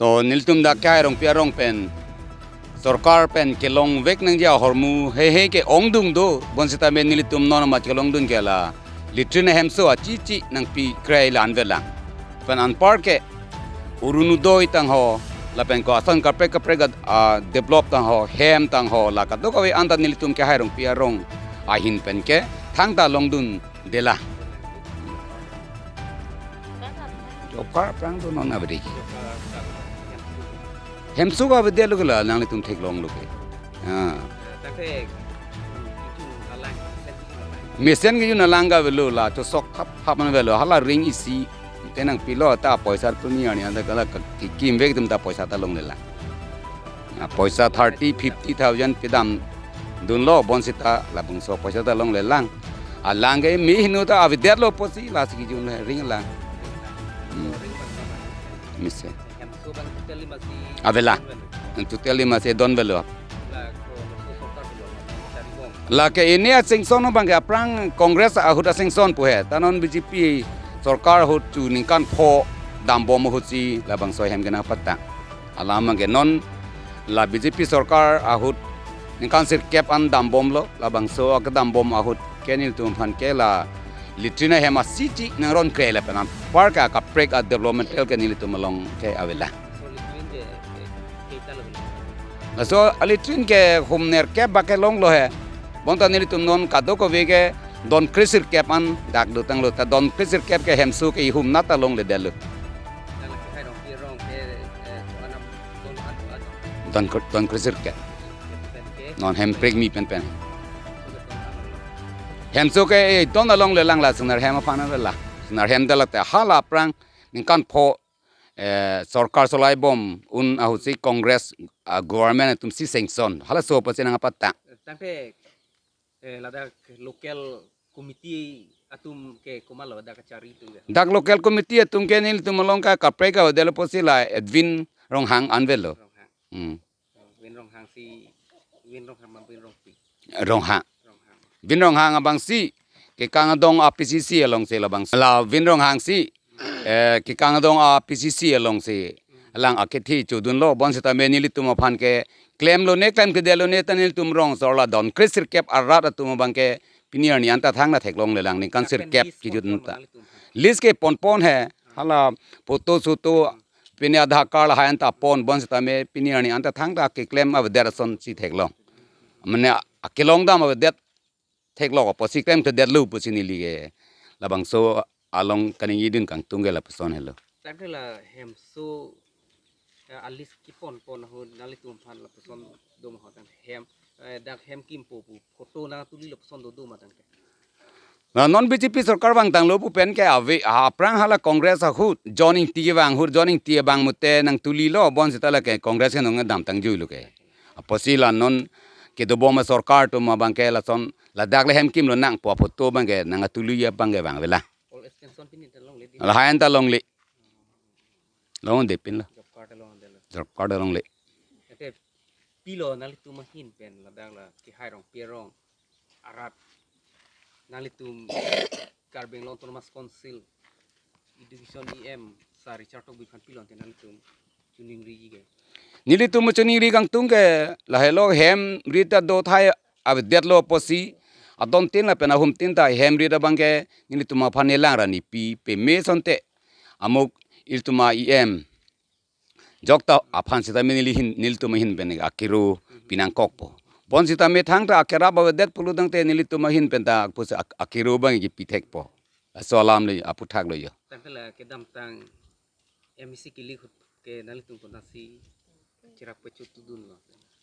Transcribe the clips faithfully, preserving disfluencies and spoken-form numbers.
O nelitum dak Kehai Rongpi arong pen sorkar pen kelongvek nangji ahormu heihei ke-ongdung do, bonsitame nelitum non amat kelongdun ke la latrine ahemso achichi nangpikrei la anvetlang. Pen anpar ke Orunodoi tangho, lapen ko ason kaprek kaprek a, a, develop tangho, hem tangho, la kadokave anta nelitum Kehai Rongpi arong ahin pen ke thangta longdunde lang. Job card aphrang do non avedet. Hemso ke avedetlo ke la nanglitum theklonglo ke. Ah. Tangte, hmm, itu alang, mesen itu alang. Mesen ke yun alang ke avelo la, chosok thap thap man avelo, hala ring isi, te nangpilo ta poisa puni arni anta ke la ke, kekimvek atum ta poisa ta longlelang. Ah, poisa thirty, fifty thousand pedamdunlo, bonsita labangso poisa ta longlelang. Alang ke me hinu ta avedetlo pusi lasi kejun le ring alang. Hmm. Mesen. Hemso abang totally masi Avela. Totally masi don avelo. Lake ini a-sanction abang ke aphrang Congress ahut a-sanction pu he. Ta non B J P sorkar ahut chu ningkan pho dambom ahut si labangso ahem ke nangpatang. Alam abang ke non la B J P sorkar ahut ningkan sirkep an dambomlo, labangso akedambom ahut ke nelitum aphan ke la latrine ahem achichi nangronkrei lapen anpar ke kaprek a-developmental ke nelitum along ke avela. So latrine ke, eh, keita lo. Laso a-latrine ke hum nerkep bak kelonglo he. Bonta nelitum non kadokave ke don kre sirkep an dak dotanglo, ta don kre sirkep ke hemso ke ihum nata longledetlo. Nang lake Kehai Rongpi arong ke, eh, anam don an, an. Don kre, don kre sirkep. Pen ke? Non hem prekmi pen pen. Hemso ke, eh, don alonglelang la Singnar hem aphan avela. Singnar hem ta late hala aphrang ningkan pho, eh, sorkar solai bom un ahut si Congress, ah, government atum si sanction. Halaso pusi nangpatang. Tangte, eh, ladak local committee atum ke komatlo dak kachari atum ke? Dak local committee atum ke nelitum along ke kaprek avedetlo pusi la Edwin Ronghang an avelo. Ronghang. Hmm. Vin Ronghang si, Vin Ronghang ma Vin Rongpi? Ronghang. Ronghang. Vin Ronghang abang si kekang adong a-P C C along si labang. La Vin Ronghang si, eh, kekang adong a-P C C along si alang akethi chodunlo, bonsitame nelitum aphan ke klemlone, klemkedetlo ne ta nelitum rong sor la don kre sirkep arat atum abang ke pini arni anta thangta theklonglelang, ningkan sirkep kejut anta. List ke ponpon he, hala photo soto, pini Aadhaar card lahai anta pon, bonsitame pini arni anta thangta keklem avedet ason si theklong. Mane akelong dam avedet theklong apotsi klemkedetlo pusi neli ke labangso along kaningjedun kangtung ke lapuson helo. Tangte la hemso, eh, a-list keponpon ahut nanglitum aphan lapuson do ma ho tang hem, eh, dak hem kimpo pu photo nangtuli lapuson dodo ma tangte? Na non B J P sorkar vangtanglo pu pen ke ave, aphrang hala Congress ahut, John Engti vang ahut, John Engti abang mute nangtulilo, bonsita lake Congress ke nangdamtang juilo ke. Apotsi la non kedobom sorkar atum abang ke lason ladak le hem kimlo nangpo photo abang ke nangtuli abang ke vang avela. All extension pini ta longle di. Lahai anta longle. Longde pinlo. Job card ta longdelo. Job card ta longle. Ete pilo nanglitum ahin pen ladak la Kehai Rongpi arong arat nanglitum Karbi Anglong Autonomous Council Education E M Sir Richard Tokbi aphan pilo ante nanglitum choningriji ke? Nelitum choningri kangtung ke lahelo, hem ri ta dothai avedetlo apotsi adon tin lapen ahum tin ta hem ri ta abang ke nelitum aphan nelang ra nepi peme asonte amuk ilitum a-E M jokta aphan sitame neli hin, nelitum ahin pen akero pinangkokpo. Bonsitame thangta akerap avedet pulo tangte nelitum ahin pen ta pusi ak-, akero abang kepithekpo. Laso alam le aputhak lo jo. Tangte la kedamtang M D C kilik ahut ke nanglitum konatsi cherap kechotdunlo?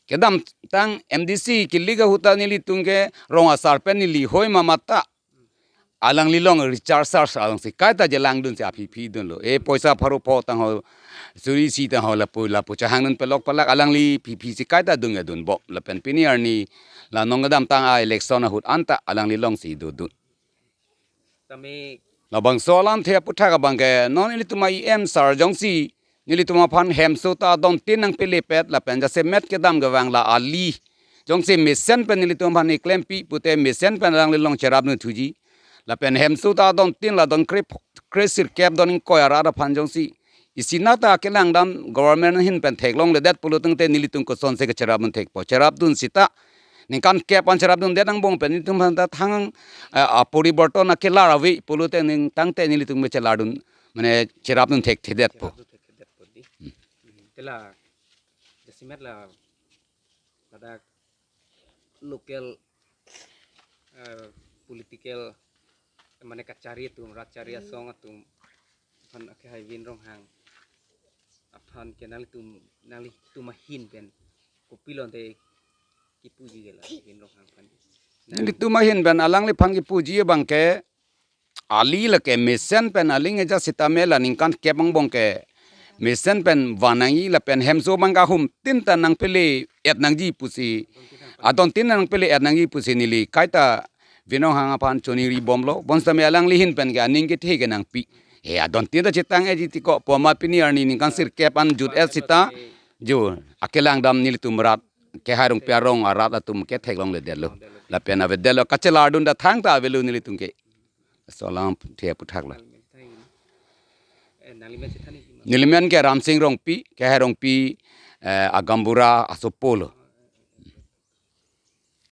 Kedamtang M D C kilik ahut ta nelitum ke rong asar pen neli hoi ma mata alangli along recharge charge alongsi kaita chelangdunsi aphi phi dunlo. E poisa pharo pho tangho, suri isi tangho lapu lapu chahangdun pelok pelak alangli phi phi si kaita dun ya dunbom. Lapen pini arni la non kedamtang a-election ahut anta alangli alongsi dodun. Tame labangso alamthe aputhak abang ke non ilitum a-E M sir jongsi nelitum aphan hemso ta adon tin nangpelepet lapen jasemet kedam kevang la ali jongsi mesen pen nelitum aphan iklempi pute mesen pen alangli along cherapdun thuji. Lapen hemso ta adon tin la don kre, kre sirkep don ingkoi arat aphan jongsi Isi nata kelang dam government ahin pen theklongledet pulo tangte nelitum kosonsi kecherapdun thekpo. Cherapdun sita ningkan kep an cherapdundet angbong pen nelitum aphan ta thang, eh, aporiborton akelar ave pulote ning tangte nelitum chelardun, mane cherapdun thekthedetpo. Cherapdun thekthedetpo di. Hmm. Hmm. Te la jasemet la ladak local, eh, political, mane kachari atum, rat chari asong atum aphan akehai Vin Ronghang aphan ke nanglitum, nanglitum ahin pen kopilo ante kipuji ke la Vin Ronghang aphan? Nanglitum ahin pen alangliphan kipuji abang ke, ali lake mesen pen aling eja sitame la ningkan kep angbong ke mesen pen van nangji lapen hemso abang ke ahum tin ta nangpele-et nangji pusi, adon tin nangpele-et nangji pusi neli kaita Vin Ronghang aphan choningri bomlo. Bonsitame alangli ahin pen ke aning kethe ke nangpi. He adon tin ta chetang-etji tiko, poma pini arni ningkan sirkep an jut-et sita jo akelang dam nelitum rat kehai Rongpi arong arat atum ke theklongledetlo. Lapen avedetlo, kachelardun ta thangta avelo nelitum ke. Laso alam the aphuthak lo. Eh, nanglimen si than-ik ma? Nelimen ke Ramsing Rongpi, kehai Rongpi, eh, agaonbura asopo lo.